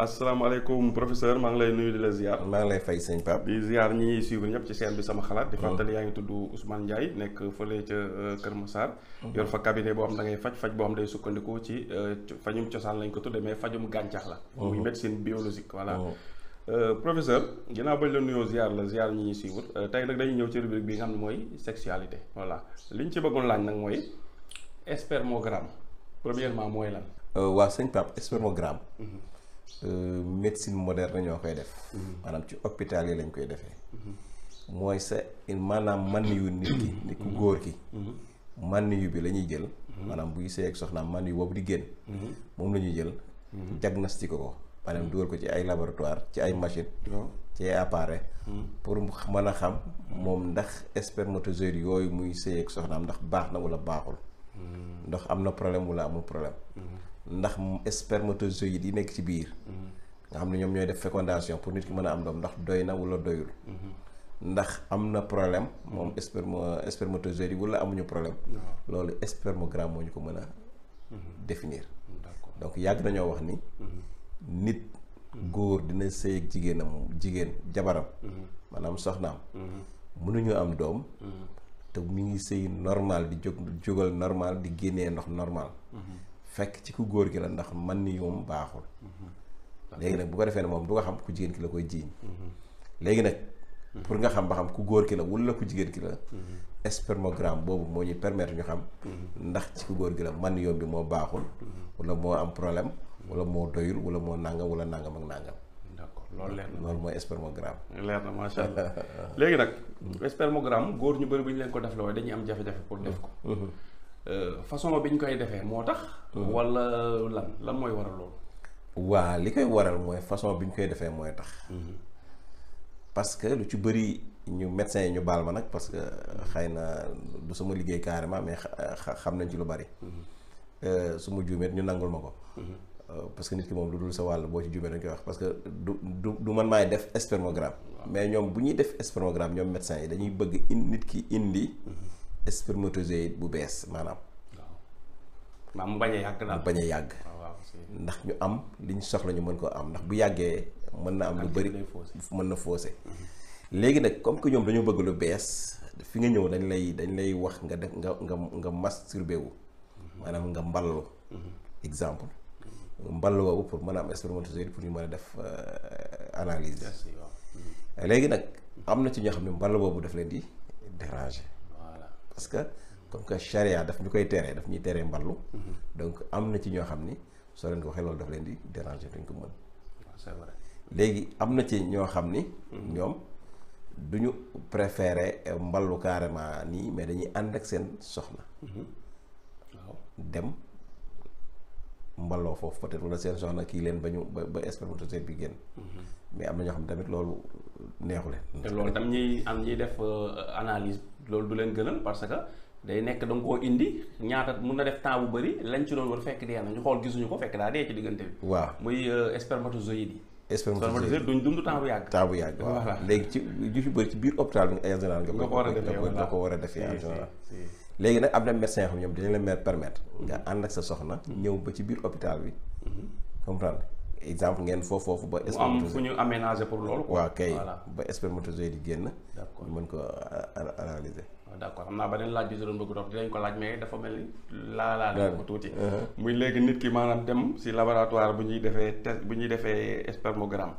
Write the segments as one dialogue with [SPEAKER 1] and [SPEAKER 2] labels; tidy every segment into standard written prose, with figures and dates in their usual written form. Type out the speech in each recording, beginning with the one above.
[SPEAKER 1] asalaamaaleykum professeur maa ngi lay nuyu di la ziar.
[SPEAKER 2] maa ngi lay fay sëñ Pape.
[SPEAKER 1] di ziar ñi ñuy suivre ñëpp ci chaîne bi sama xalaat. di fàttali yaa ngi tudd Ousmane Ndiaye nekk fële ca Kër Massar. yor fa cabinet boo xam da ngay faj boo xam day sukkandiku ci fajum cosaan lañ ko tuddee mais fajum gàncax la. muy médecine biologique voilà. Professeur ginnaaw bañ la nuyoo ziar ñi ñuy suivre tey nag dañuy ñëw ci rubrique bi nga xam ne mooy sexualité voilà liñ ci bëggoon laaj nag mooy spermogramme premièrement mooy lan.
[SPEAKER 2] waaw sëñ Pape spermogramme. Médecine moderne ñoo koy def. maanaam ci hôpital yi lañ koy defee. mooy maanaam man yu nit ki nit ku góor ki. man yu bi la ñuy jël. maanaam buy sëy ak soxnaam man yu boobu di génn. moom la ñuy jël. diagnostiqué ko maanaam dugal ko ci ay laboratoire ci ay machine ci ay appareil. pour mën a xam moom ndax spermatozoïde yooyu muy sëy ak soxnaam ndax baax na wala baaxul. ndax am na problème wala amul problème. ndax spermatozoïdes yi nekk ci biir. nga xam ne ñoom ñooy def fécondation pour nit ki mën a am doom ndax doy na wala doyul. ndax am na problème moom spermatozoïdes yi wala amuñu problème. loolu spermogramme moo ñu ko mën a définir. donc yàgg nañoo wax ni. nit góor dina sëy ak jigéen jabaram. maanaam soxnaam. mënuñu am doom. te mi ngi sëy normal di jógal normal di génnee ndox normal. fekk ci ku góor gi la ndax man ni moom baaxul. léegi nag bu ko defee ne moom du nga xam ku jigéen ki la koy jiiñ. léegi nag pour nga xam ba xam ku góor ki la wala ku jigéen ki la. spermogramme boobu moo ñuy permettre ñu xam. ndax ci ku góor gi la man yoom bi moo baaxul. wala moo am problème wala moo doyul wala moo nangam wala nangam ak nangam.
[SPEAKER 1] d'accord loolu leer na
[SPEAKER 2] loolu mooy spermogramme.
[SPEAKER 1] leer na macha allah léegi nag. spermogramme góor ñu bëri bu ñu leen ko def la waaye dañuy am jafe-jafe pour def ko. façon bi ñu koy defee moo tax. wala lan mooy waral loolu.
[SPEAKER 2] waa li koy waral mooy façon bi ñu koy defee mooy tax. parce que lu ci bëri ñu médecins yi ñu baal ma nag parce que xëy na du sama liggéey carrément mais xam nañ ci lu bari. su ma juumee ñu nangul ma ko. parce que nit ki moom lu dul sa wàll boo ci juumee dañ koy wax parce que du man maay def spermogramme. mais ñoom bu ñuy def spermogramme ñoom médecins yi dañuy bëgg nit ki indi. spermatozoïde bu bees maanaam.
[SPEAKER 1] waaw mu bañ a yàgg daal
[SPEAKER 2] mu bañ a yàgg. ndax ñu am li ñu soxla ñu mën koo am ndax bu yàggee mën na am lu bëri mën na faussé. léegi nag comme que ñoom dañoo bëgg lu bees fi nga ñëw dañ lay wax nga def nga masturbé wu. maanaam nga mballu. exemple mballu boobu pour mën a am spermatozoïde pour ñu mën a def analyse. léegi nag am na ci ñoo xam ne mballu boobu daf leen di déranger. parce que comme que charia daf ñu koy teree daf ñuy teree mballu. donc am na ci ñoo xam ni soo leen ko waxee loolu daf leen di déranger duñ ko mën.
[SPEAKER 1] c'est vrai
[SPEAKER 2] léegi am na ci ñoo xam ni. ñoom du ñu préférer mballu carrément nii mais dañuy ànd ak seen soxna.
[SPEAKER 1] waaw
[SPEAKER 2] dem mballoo foofu peut-être wala seen soxna kii leen ba ñu ba spermatozoïde bi génn. mais am na ñoo xam ne tamit loolu neexu leen.
[SPEAKER 1] te loolu tam ñiy def analyse loolu du leen gënal parce que day nekk da nga koo indi ñaata mun na def temps bu bëri lañ ci doon war fekk dee na ñu xool gisuñu ko fekk daa dee ci diggante bi.
[SPEAKER 2] waaw
[SPEAKER 1] muy spermatozoïde yi.
[SPEAKER 2] spermatozoïde
[SPEAKER 1] duñ dund temps bu yàgg.
[SPEAKER 2] temps bu yàgg waaw léegi ci ju ci bëri ci biir hôpital bi en général nga ko war a defee en général. léegi nag am na médecin yoo xam ñoom dinañ la permettre nga ànd ak sa soxna. ñëw ba ci biir hôpital bi. comprendre exemple ngeen foofu ba.
[SPEAKER 1] am fu ñu aménager pour loolu.
[SPEAKER 2] waaw kay ba spermatozoïde yi génn.
[SPEAKER 1] d'accord
[SPEAKER 2] ñu mën ko analyser.
[SPEAKER 1] waaw d'accord xam naa beneen laaj bi si doon bëgg dox dinañ ko laaj mais dafa mel ni laa ko tuuti. muy léegi nit ki maanaam dem si laboratoire bu ñuy defee spermogramme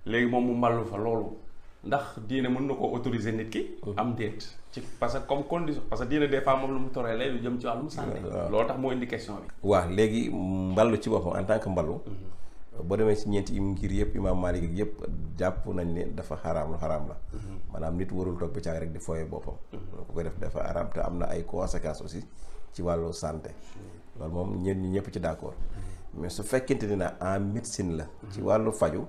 [SPEAKER 1] léegi moom mu mballu fa loolu ndax diine mën na ko autoriser nit ki. am déet ci parce que comme condition parce que diine des fois moom lu mu toree lay lu jëm ci wàllum santé. loolu tax moo indi question bi.
[SPEAKER 2] waaw léegi mballu ci boppam en tant que mballu. boo demee ci ñeenti ngir yëpp imaam Maalik yëpp jàpp nañ ne dafa xaraam la. maanaam nit warul toog ba caag rek di fooyee boppam. ku ko def dafa xaraam te am na ay conséquences aussi ci wàllu santé. loolu moom ñi ñëpp ci d'accord. mais su fekkente ne na en médecine la. ci wàllu faju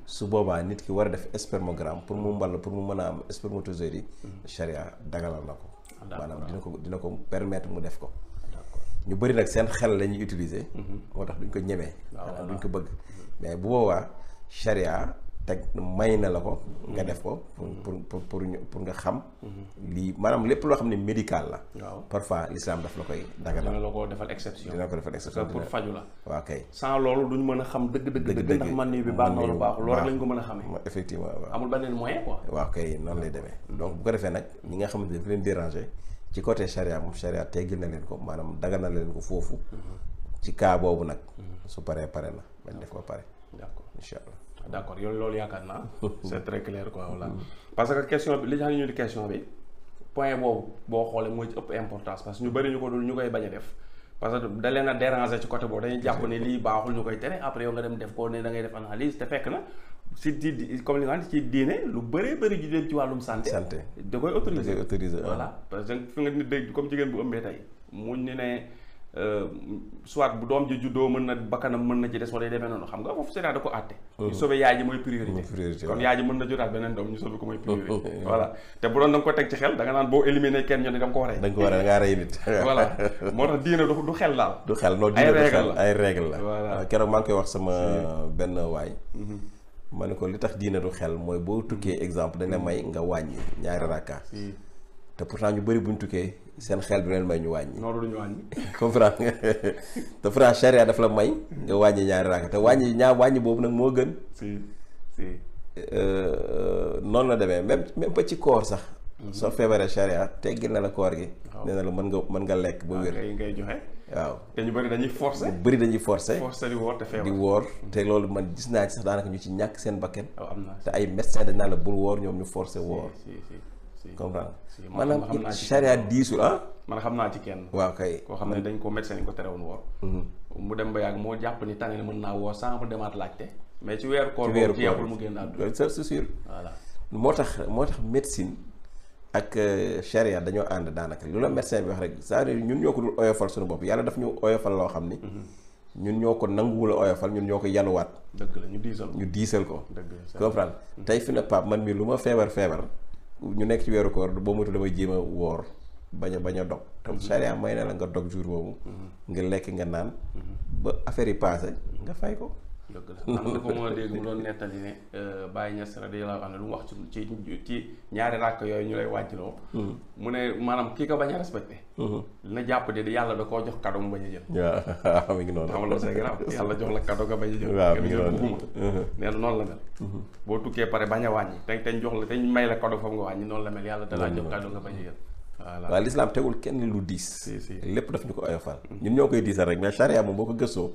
[SPEAKER 2] su boobaa nit ki war a def spermogramme pour mu mball pour mu mën a am spermatozoïde yi. charia dagalal na ko. maanaam dina ko permettre mu def ko. ñu bëri nag seen xel la ñuy utiliser. moo tax duñ ko ñemee. duñ ko bëgg mais bu boobaa charia teg may na la ko nga def ko pour nga xam lii maanaam lépp loo xam ne médical la
[SPEAKER 1] waaw
[SPEAKER 2] parfois l'islam daf la koy daganal
[SPEAKER 1] dina la ko defal exception
[SPEAKER 2] dina ko defal exception
[SPEAKER 1] pour faju la
[SPEAKER 2] waaw kay
[SPEAKER 1] sans loolu duñ mën a xam dëgg ndax man ni bi baax na wala baaxul loolu lañ ko mën a xamee
[SPEAKER 2] effectivement waaw
[SPEAKER 1] amul beneen moyen quoi
[SPEAKER 2] waaw kay noonu lay demee donc bu ko defee nag ñi nga xamante ne daf leen déranger ci côté charia moom charia teggil na leen ko maanaam daganal leen ko foofu ci cas boobu nag su paree pare na bañ def ko pare
[SPEAKER 1] d'accord
[SPEAKER 2] incha allah
[SPEAKER 1] d'accord yow loolu yaakaar naa c'est très clair quoi voilà parce que question bi li tax ñu di question bi point boobu boo xoolee mooy ci ëpp importance parce que ñu bëri ñu ko dul ñu koy bañ a def parce que da leen a déranger ci côté boobu dañuy jàpp ne lii baaxul ñu koy tere après yow nga dem def ko ne da ngay def analyse te fekk na si di comme li nga xam ci diine lu bëree bëri ju dem ci wàllum santé da koy autoriser voilà parce que fi nga nit dégg comme jigéen bu ëmbee tey muñ ni ne soit bu doom ji juddoo mën na bakkanam mën na ci des wala demee noonu xam nga foofu c'est da ko àtte ñu sauver yaay ji mooy priorité kon yaay ji mën na juraat beneen doom ñu sauver ko mooy priorité voilà te bu doon da nga ko teg ci xel da nga naan boo éliminer kenn ñoo ne da nga ko rey da
[SPEAKER 2] ngaa rey nit
[SPEAKER 1] voilà moo tax diine du xel daal
[SPEAKER 2] du xel non diine du xel ay règle la voilà keroog maa ngi koy wax sama benn waay ma ne ko li tax diine du xel mooy boo tukkee exemple dañ la may nga wàññi ñaari rakka te pourtant ñu bëri buñ tukkee seen xel bi leen may ñu wàññi. noonu du ñu wàññi. comprendre nga te pourtant charia daf la may nga wàññi ñaari raaka te wàññi boobu nag moo gën. noonu la demee même ba ci koor sax. soo feebaree charia teggil na la koor gi. nee na la mën nga lekk ba wér.
[SPEAKER 1] ngay joxe.
[SPEAKER 2] waaw
[SPEAKER 1] te ñu bëri dañuy forcer.
[SPEAKER 2] ñu bëri dañuy forcer.
[SPEAKER 1] forcer di woor te feebar.
[SPEAKER 2] di woor te loolu man gis naa ci sax daanaka ñu ci ñàkk seen bakken.
[SPEAKER 1] am na
[SPEAKER 2] te ay médecins dañ naan la bul woor ñoom ñu forcer woor. comprendre maanaam charia diisul
[SPEAKER 1] man xam naa ci kenn.
[SPEAKER 2] waaw kay
[SPEAKER 1] koo xam ne dañ ko médecin dañ ko terewoon woor. mu dem ba yàgg moo jàpp ni tànn mën naa woor sans mu demaat laajte. mais ci weeru koor boobu jeexul mu génn àdduna.
[SPEAKER 2] c'est sûr.
[SPEAKER 1] voilà
[SPEAKER 2] moo tax médecine ak charia dañoo ànd daanaka lu la médecin bi wax rek c'est-à-dire ñun ñoo ko dul oyofal suñu bopp yàlla daf ñu oyofal loo xam ni. ñun ñoo ko nanguwul a oyofal ñun ñoo ko yanuwaat.
[SPEAKER 1] dëgg la ñu diisal
[SPEAKER 2] ko.
[SPEAKER 1] dëgg la
[SPEAKER 2] comprendre tey fi na Pape man mii lu ma feebar ñu nekk ci weeru koor boo moytu damay jéem a woor bañ a dog te charia may na la nga dog jour boobu nga lekk nga naan ba affaire yi passé nga fay ko
[SPEAKER 1] dëgg la am na ko moo dégg mu doon nettali ne Baye Niass radiyallahu anhu lu mu wax ci ñaari ràkk yooyu ñu lay wàcciloo mu ne maanaam kii ko bañ a respecté na jàpp de yàlla da koo jox cadeau mu bañ a jël
[SPEAKER 2] waaw mi ngi noonu
[SPEAKER 1] xam nga c'est grave yàlla jox la cadeau nga bañ a jël
[SPEAKER 2] waaw mi ngi noonu
[SPEAKER 1] bugguma nee na noonu la mel boo tukkee pare bañ a wàññi teñ jox la teñ may la cadeau foofu nga wàññi noonu la mel yàlla da laa jox cadeau nga bañ a jël voilà
[SPEAKER 2] waaw l'islam tegul kenn lu diis lépp daf ñu ko oyofal ñun ñoo koy diisal rek mais charia moom boo ko gëstoo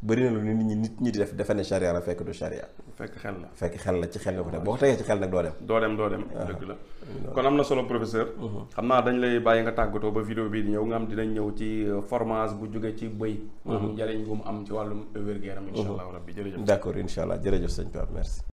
[SPEAKER 2] bëri na lu nit ñi di def defe ne charia la fekk du charia
[SPEAKER 1] fekk xel
[SPEAKER 2] la ci xel nga ko teg boo ko tegee ci xel nag doo dem
[SPEAKER 1] dëgg la kon am na solo professeur xam naa dañ lay bàyyi nga tàggatoo ba vidéo bii di ñëw nga am dinañ ñëw ci formation bu jóge ci bëy maanaam njëriñ bu mu am ci wàllum wér-gu-yaram insha allah rabbi jërëjëf
[SPEAKER 2] d'accord insha allah jërëjëf sëñ Pape merci